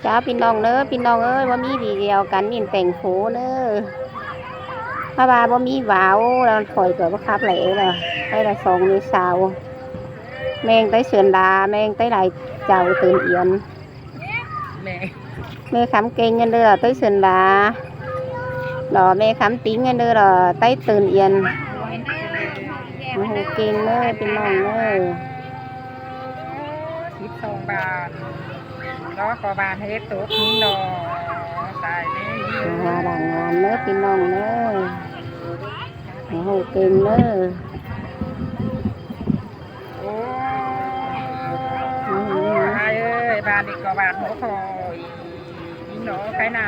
ເຈົ້າ ພີ່ນ້ອງເດີ ພີ່ນ້ອງເອີຍ ບໍ່ມີວີດຽວກັນ ມິ້ນແຕ່ງໂພເດີ ເພາະວ່າບໍ່ມີວາວ ແລ້ວຂ້ອຍກໍບໍ່ຂັບໄຫຼເດີ ໄປລະສອງແມ່ສາວ ແມ່ງໄຕ້ເຊີນດາ ແມ່ງໄຕ້ຫຼາຍເຈົ້າຕື່ນອຽນ ແມ່ ແມ່ຄຳເກັ່ງເງິນເດີ ໄຕ້ເຊີນດາ ດອ ແມ່ຄຳຕິງເງິນເດີ ດອ ໄຕ້ຕື່ນອຽນ ໂອ້ໂຫ ເກັ່ງເດີ ພີ່ນ້ອງເດີ ສິບສອງບາດ ລໍກໍບານເຮັດຕົກນີ້ດອກ ຕາຍແລ້ວ ຫາບານງານເດີ ພີ່ນ້ອງເດີ ໂອ້ໂຫ ເກັ່ງເດີ ໂອ້ ອາຍເອີຍ ບາດນີ້ກໍບາດຫົວຂ້ອຍອີກເນາະ ໄຄນາ.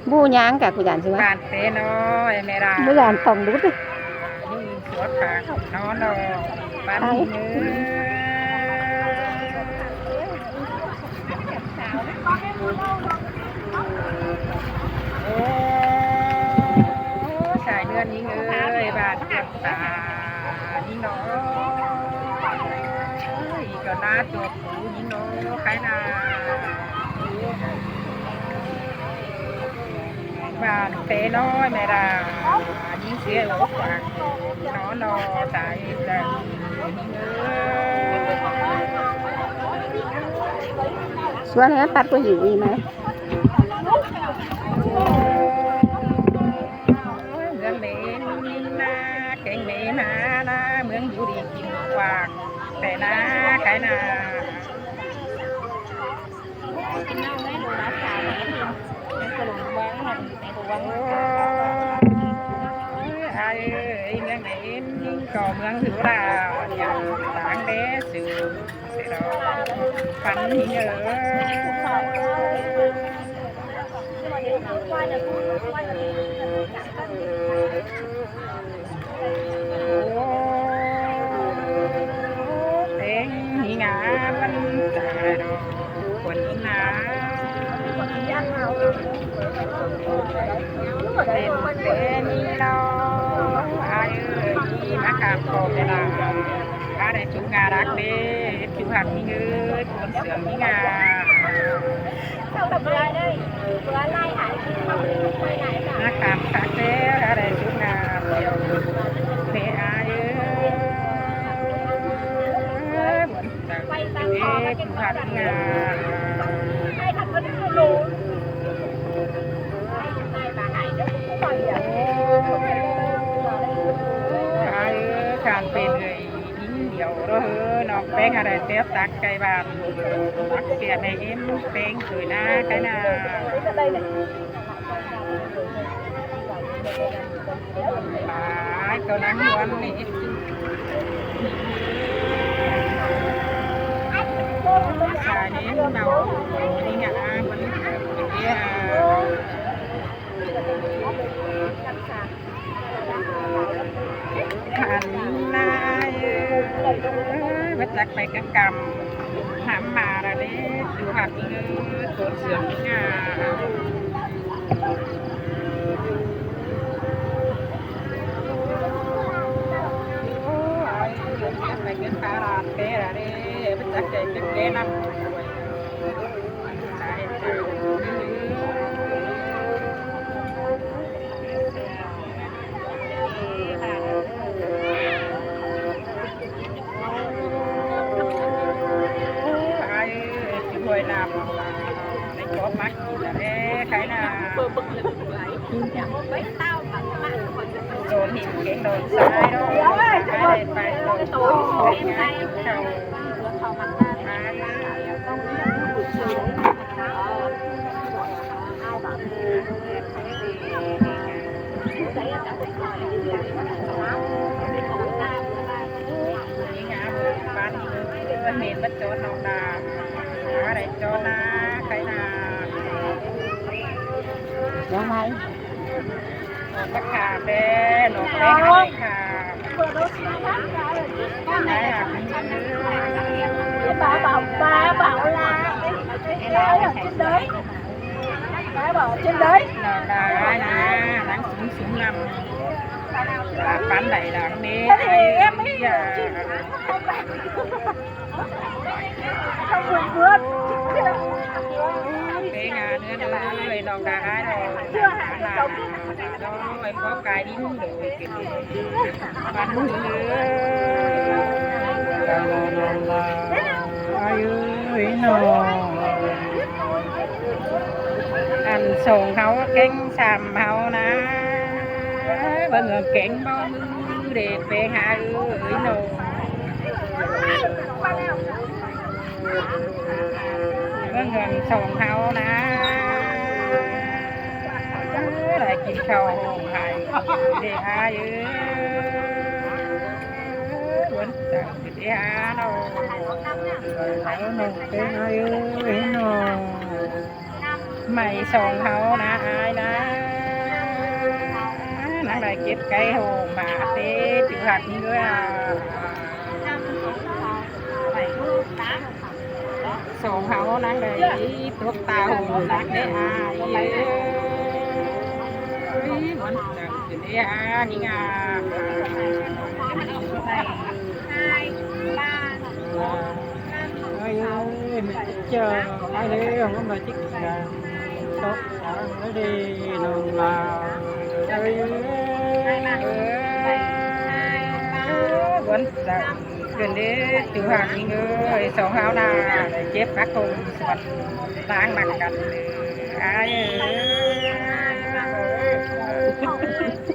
ບູຫຍັງກະກູຢ້ານຊິວ່າ ບ້ານເຕນ້ອຍແມ່ລາ ບູຢ້ານຕ້ອງຫຼຸດ ນີ້ສວດພະນອນດອກ ປັນເອີຍ ໂອ້ ສາຍເຮືອນຍິງເອີຍ ບ້ານເກັບຕາຍິງເນາະ ອີກກໍໜ້າຈົບ ຍິງເນາະ ໃຄນາ ບ້ານເຕນ້ອຍແມ່ລາ ຍິງເສຍໂອກວາງ ນອນນອຕາຍແລ້ວ ຍິງເອີຍ ສວນໃຫ້ມັນຕັດກວ່າຢູ່ອີກໄໝ? ເມືອງເມນນາ ແກງເມນານາ ເມືອງຢູ່ດີກິນກວ້າງ ແຕ່ນາຂາຍນາ ອາຍເອີຍ ເມືອງເມນກໍເມືອງຫຣູຫຼາ ຢ່າງຕ່າງແດ່ຊື່ ອາໄດ້ສຸກງາລັກເດ້ ເຮັດຢູ່ຮັກມີເງິນ ຄົນເຊື່ອມີງາ ນາກາມຄັກແທ້ ອາໄດ້ສຸກງາແທ້ ອາເອີຍ ເຮັດຢູ່ຮັກມີງາ ອາເອີຍ ຂ້ານເປັນເອີຍ ຍິງດຽວເດີ ນ້ອງແປ້ງອາໄດ້ແຊບຕັກໄກ່ບ້ານ ຕັກເສຍໃນເອັມແປ້ງຄືນາໄກ່ນາ ຫຼາຍກໍນັ່ງລວມນີ້ ຊາຍນີ້ເນາະ ນີ້ງາມ ອັນນາຍເອີຍ ບໍ່ຈັກໄປກະກຳ ຫຳມາລະເດ ຢູ່ຫາກເລີຍ ໂຕເຊື່ອງງາມ ໂອ້ຍ ໄປເກັບປາລາດແປລະເດ ບໍ່ຈັກໃຈເກັບແກນຳ ໂດນຫີນເກັ່ງໂດນຊາຍເນາະ ໄປໄປໂດນໄປງານເຂົາ ເຫັນບັດໂຈນນ້ອງດາ ອາໄດ້ໂຈນນາ ໃຄນາ ວ່າໄງ? ນ້ອງບັກຂາມເດ້ ນ້ອງແປ້ງເດ້ ປາບ່າວ ປາບ່າວລາວ ປາບ່າວເຊັ່ນໃດ ປາບ່າວເຊັ່ນໃດ ນາງສູງສູງນຳ ປານໃດດາງເດ້ ເຮັດໃຫ້ເອັມອີ່ຫຍັງ? ໄປຫາເຮືອນເລີຍ ນ້ອງດາອ້າຍເອີຍ ໂດຍ ຂໍກາຍດີເດີ ບ້ານເດີ ອ້າຍເອີຍນ້ອງ ອັນສອງເຮົາແກ້ງສາມເຮົານະ ເບິ່ງເອົາແກ້ງບໍ່ມືເດ ໄປຫາເອີຍນ້ອງ ເບິ່ງເຮືອນສອງເຮົານະ ໄດ້ກິນເຂົ້າໂຮມໄຮ່ເດອ້າຍເອີຍ ວັນຈັນເດອ້າຍເນາະ ເອົານ້ອງເປັນອ້າຍເອີຍເນາະ ໃໝ່ສອງເຮົານະອ້າຍນະ ນາງໄດ້ເກັບໄກ່ໂຮມບາດເດ ຖືກຫັກເດີ ສອງເຮົານາງໄດ້ຕົກຕາໂຮມໜັກເດ້ອ້າຍເອີຍ ມັນຈັງຂຶ້ນເດ້ອ້າຍນີ້ງາ ອ້າຍເອີຍ ແມ່ເຈົ້າ ອ້າຍເອີຍ ມັນມາຈິກກາ ຕົກຕາໂຮມເດ້ນ້ອງລາ ເອີຍ ເອີຍ ວັນຈັນ ຂຶ້ນເດ້ ຕູຫາຍິງເອີຍ ສອງເຮົານະ ເຈັບປັກກົງສວນ ຕ່າງມັກກັນເດີ ອ້າຍເອີຍ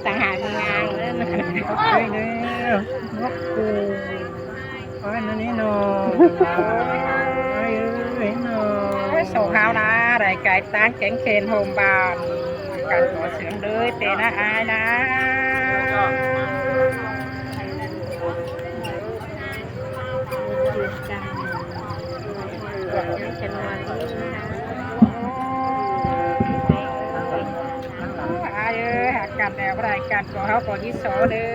ຕ່າງຫາກງາມເດີ ອ້າຍເອີຍ ນກກູ ອ້າຍນະນີ້ນ້ອງ ອ້າຍເອີຍນ້ອງ ສອງເຮົານະ ໄດ້ກາຍຕ່າງແກງແຂນໂຮມບານ ກັນບໍ່ເຊື່ອງເລີຍເຕນະອ້າຍນະ. ອ້າຍເອີຍ ຮັກກັນແລ້ວບໍ່ໄດ້ກັນກໍເຮົາກໍຍິດໂຊເດີ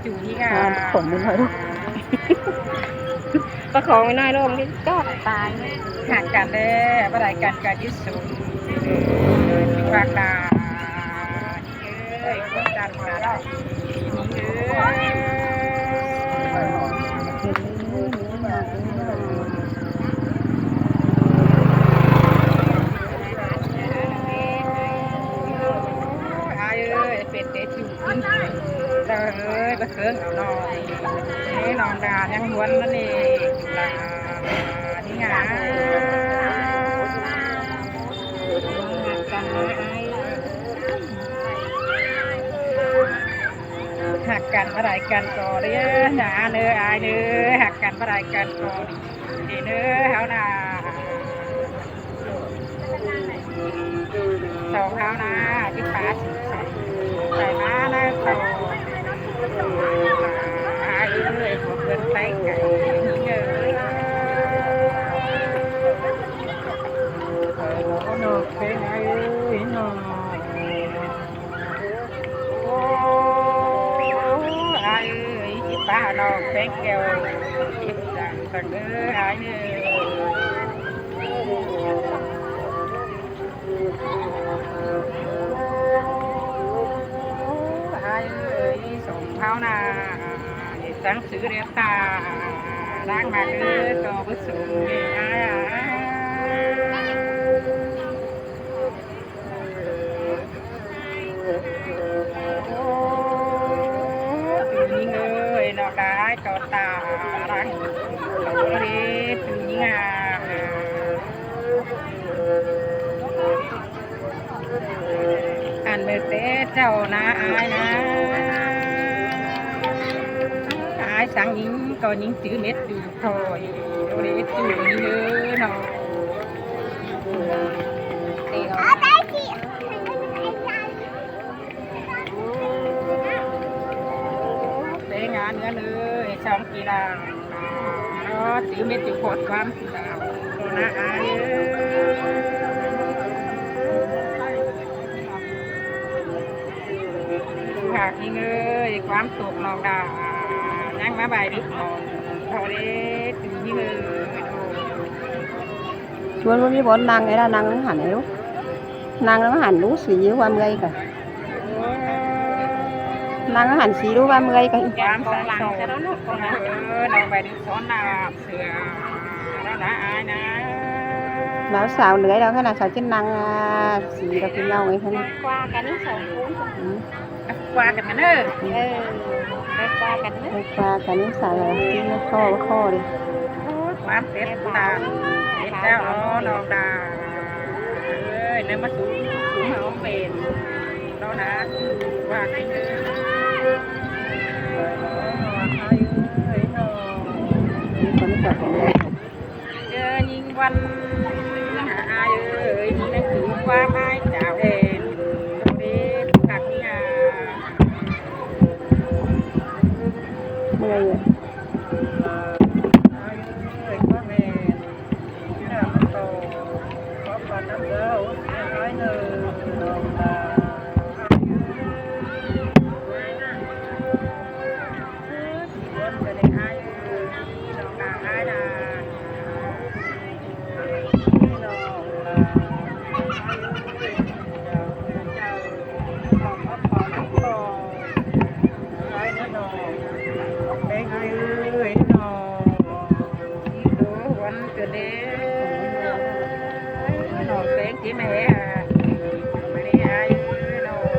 ຈູນີ້ງາ ປະຄອງໄວ້ໜ້ອຍລູກ ປະຄອງໄວ້ໜ້ອຍລູກ ນີ້ຈອດຕາຍ ຮັກກັນແລ້ວບໍ່ໄດ້ກັນກໍຍິດໂຊຢູ່ຮັກກັນ. ເອີຍ ຄົນຈັນມາແລ້ວ ອ້າຍເອີຍ ເປັນເຕະ ເອີຍ ບັກເຄິ່ງເອົານ້ອງ ເອີຍ ນ້ອງດາຍັງຫວນນັ້ນເອງ ນີ້ຫຍັງ ຮັກກັນບໍ່ໄດ້ກັນກໍເດີ ນາເດີ ອາຍເດີ ຮັກກັນບໍ່ໄດ້ກັນກໍດີເດີ ເຮົານາ ສອງເຮົານາ ທີ່ປາຊິໃສ່ ໃສ່ມານະ ເຂົາ ອາຍເອີຍ ພວກເພິ່ນໄປໄກເດີ ເອີຍ ເນາະ ເປັນອາຍເອີຍເນາະ. ໂອ້ ອາຍເອີຍ ຊິປານ້ອງແປ້ງແກ້ວ ເຮັດຈັ່ງຊັ້ນເດີ ອາຍເອີຍ ອາຍເອີຍ ສອງເຮົານະ ເຮັດຈັ່ງຊື່ແລ້ວຕາ ລ້າງມາເດີ ຕໍ່ບໍ່ສູງເດ ອາຍ ໂອ້ ຕູຍິງເອີຍ ນ້ອງດາຍ ຈອດຕາລັງ ເອີຍ ຕູຍິງງາມ ອັນເມີແຕ່ເຈົ້ານາ ອາຍນາ ອາຍສັງຍິງກໍຍິງຈື່ເມັດຢູ່ ໂອ້ຍ ໂອເລຕູຍິງເອີຍເນາະ ເຕະອອກ ເຕະງານເງິນເອີຍ ຊ່ອງກິລາ ເນາະ ຈື່ເມັດຢູ່ໂຄດຄວາມກິລາ ໂຕນາອາຍເອີຍ ຫາກຍິງເອີຍ ຄວາມຕົກນ້ອງດາ ຍັງມາບາຍດຶກນ້ອງ ເທົ່າເດ້ ຕື່ມຍິງເອີຍ ຊວນບໍ່ມີບ່ອນນັ່ງ ໄອ້ລະນັ່ງຫັ້ນ ໄອ້ລູກ ນັ່ງຫັ້ນ ຮູ້ສຶກວ່າເມື່ອຍກະ ນັ່ງຫັ້ນ ຊິຮູ້ວ່າເມື່ອຍກະ ຄວາມສັງສອນ ເອີ ນ້ອງໄປດຶກສອນນາເສືອ ນາອາຍນະ ລາວສາວເໜືອຍແລ້ວຫັ້ນນະ ສາວຈິນນັ່ງ ອ່າ ສີດອກພີ່ນ້ອງເອີຍຫັ້ນນະ ກວ່າກັນສອງຄົນ ອືມ ກວ່າກັນເດີ ເອີ ໄປກວ່າກັນເດີ ໄປກວ່າກັນ ສາວສີມາຂໍຂໍເດ້ ໂອ້ຍ ຄວາມເປັດຕາ ເປັດເຈົ້າ ອໍ ນ້ອງດາເອີຍ ເນີມາສູງສູງເອົາເປັນ ເນາະນະ ວ່າໄປເດີ ເອີຍ ນ້ອງ ເຈີຍິງວັນ ອາຍເອີຍ ຍິງນັ້ນຄືຄວາມໝາຍຈາກແອນ ເດ້ຜູ້ຮັກນີ້ນາ ເມື່ອຍ ອາຍເອີຍ ຄວາມແມ່ນ ເປັນໄງເອີຍນ້ອງ ໂອ້ ວັນເກີດເດ້ ນ້ອງແປງຊິມາແຫ່ຫາ ມາແຫ່ຫາເອີຍນ້ອງ ເ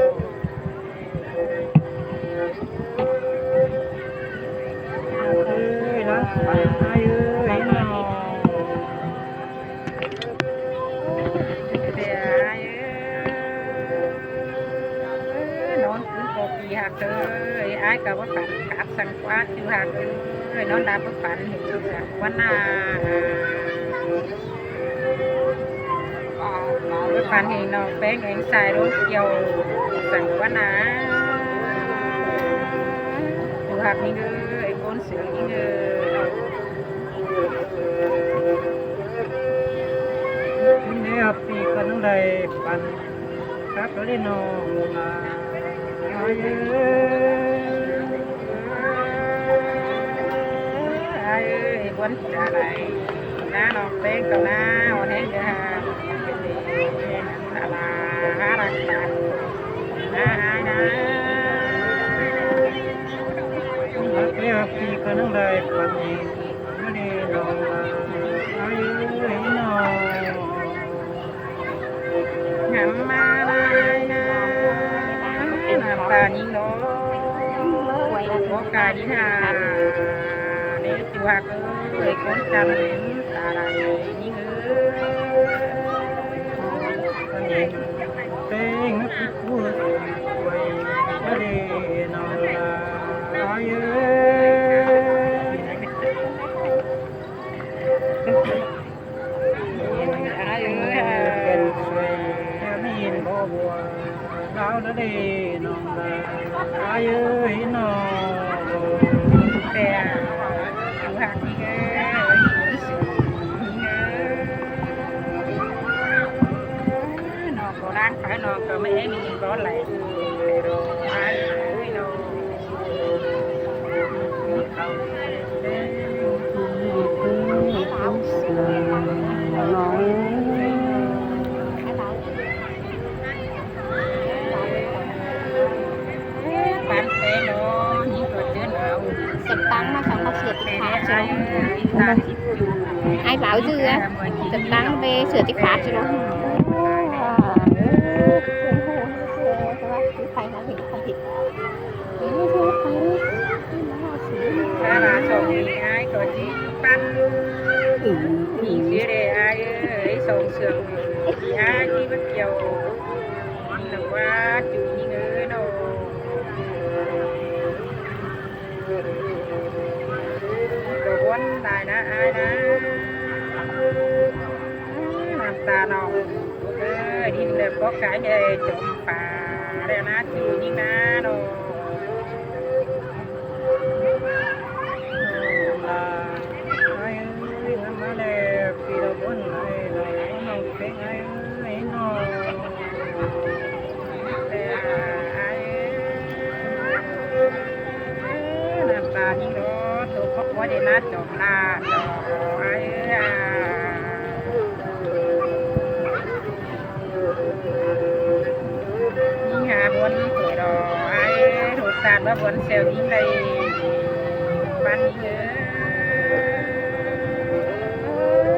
ອີຍ ນາງໄປເອີຍນ້ອງ ແຕ່ອ້າຍເອີຍ ນອນຄືນກໍຂີ້ຮັກເອີຍ ອ້າຍກໍບໍ່ຝັນຄັກສັງຄວາມຄືຮັກເອີຍ ນອນຫຼັບບໍ່ຝັນເຫັນສັງຄວາມນາ ບໍ່ຝັນເຫັນນ້ອງແປ້ງແອງສາຍລົງກ່ຽວສັງຄວາມນາ ຄືຮັກນີ້ເອີຍ ຄົນເສືອງນີ້ເອີຍ. ເປັນແນວປີກະໜຶ່ງໄດ້ປັນຄັກເລີຍນ້ອງລາ ອ້າຍເອີຍ ອ້າຍເອີຍ ບໍ່ຈະໄດ້ນາ ນ້ອງແປ້ງກໍນາ ອ່ອນແຮງເດີ ນາລາ ຮັກນາ ນາ ນາ ເປັນແນວປີກະໜຶ່ງໄດ້ປັນ ງາມມາກນາ ນ້ຳຕາຍິງເນາະ ບໍ່ກາຍດີນາ ເດ້ຕົວກເອີຍ ຄົນຈັນຕາໄຫຼຍິງເອີຍ ເປັນຜູ້ຊ່ວຍ ເດ້ນ້ອງລາເອີຍ. ເປັນເອີຍ ເປັນເອີຍ ແຕ່ມີນບໍ່ບົວລາວນະເດ້ນ້ອງລາ ອ້າຍເອີຍນ້ອງ ແຕ່ຢູ່ຫາກນີ້ເອີຍ ຢູ່ສູງນີ້ເອີຍ ນ້ອງກໍລ້າງໄປ ນ້ອງກໍແມ່ນມີບໍ່ໄຫຼ ອ້າຍເອີຍນ້ອງ. ເກັບຕັງມາ ສອງພັນເສຍຕິຂາດ ອ້າຍລາວເສືອ ເກັບຕັງໄປເສືອຕິຂາດ ໄປຫາເຫັນ ສາລາສອງນີ້ອ້າຍກໍຊິປັນ ມີເສຍແດ່ອ້າຍເອີຍ ສອງເຊື່ອງ ທີ່ອ້າຍທີ່ມາກ່ຽວ ມັນນະວ່າຈູ່ຍິງເອີຍນ້ອງ ກໍວົນຫຼາຍນະອ້າຍນະ ນ້ຳຕານ້ອງເອີຍ ດິນແລ້ວກໍກາຍແມ່ຈົມປາແລ້ວນະ ຈູ່ຍິງນະນ້ອງ. ນ້ອງລາເອີຍ ນຳມາແລ້ວ ປີລະບົນໄອ້ນ້ອງ ນ້ອງເປັນໄອ້ເອີຍນ້ອງ ແຕ່ອ້າຍເອີຍ ນ້ຳຕາຍິງດອກ ຕົກບໍ່ໄດ້ນາຈອມລາດອກອ້າຍເອີຍ. ຍິງຫາບົນໂຕດອກອ້າຍ ໂທດສາດວ່າບົນແຊວຍິງໄດ້ ປັນເອີຍ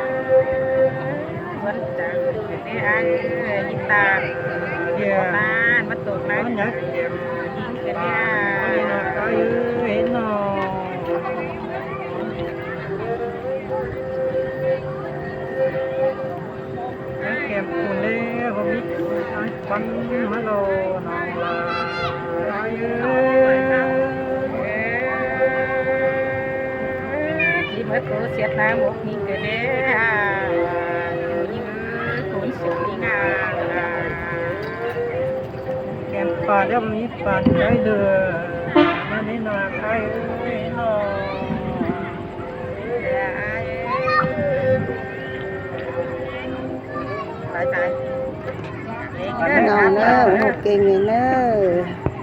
ວັນຈັນຂຶ້ນເດ້ອ້າຍເອີຍ ຍິງຕາ ເອີຍ ຕານມາຕົກນະ ມັນຫຍັງ ຍິງຂຶ້ນເດ້ອ້າຍ ເອີຍ ນ້ອງຊາຍເອີຍ ເຫັນນ້ອງ ແກ້ມກຸ້ງເດ້ ບໍ່ມີຄວັນມາລໍນ້ອງລາ ເອີຍ ຊິເໝິດໂຕເສດໜ້າໝົກຍິງເດີອ້າຍ ຍິງເອີຍ ຄົນສວຍງາມ ແກ້ມປານແລ້ວມີປານໃຈເດີ ມານີ້ໜ້າອ້າຍເອີຍນ້ອງ ໄປໄປ ນ້ອງເດີ ເກັ່ງເດີ.